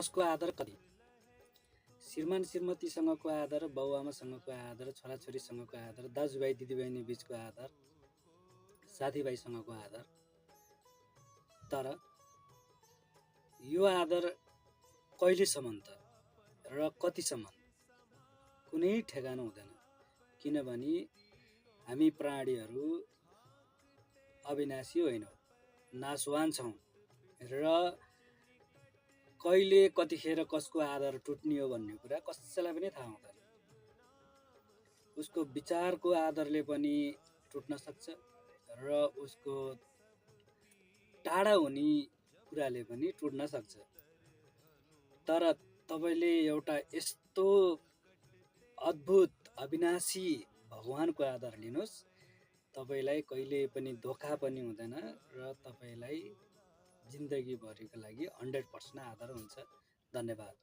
कसको आदर कति? श्रीमान श्रीमतीसँगको आदर, बाउआमासँगको आदर, छोराछोरीसँगको आदर, दाजुभाइ दिदीबहिनी बिचको आदर, साथीभाइसँगको आदर। तर यो आदर कहिलेसम्म त र कतिसम्म कुनै ठेगाना हुँदैन, किनभने हामी प्राणीहरू अविनाशी होइनौँ, नाशवान छौँ र कहिले कतिखेर कसको आदर टुट्ने हो भन्ने कुरा कसैलाई पनि थाहा हुँदैन। उसको विचारको आदरले पनि टुट्न सक्छ र उसको टाढा हुने कुराले पनि टुट्न सक्छ। तर तपाईले एउटा यस्तो अद्भुत अविनाशी भगवानको आदर लिनुहोस्, तपाईलाई कहिले पनि धोका पनि हुँदैन र तपाईलाई जिन्दगीभरिको लागि 100% आदर हुन्छ। धन्यवाद।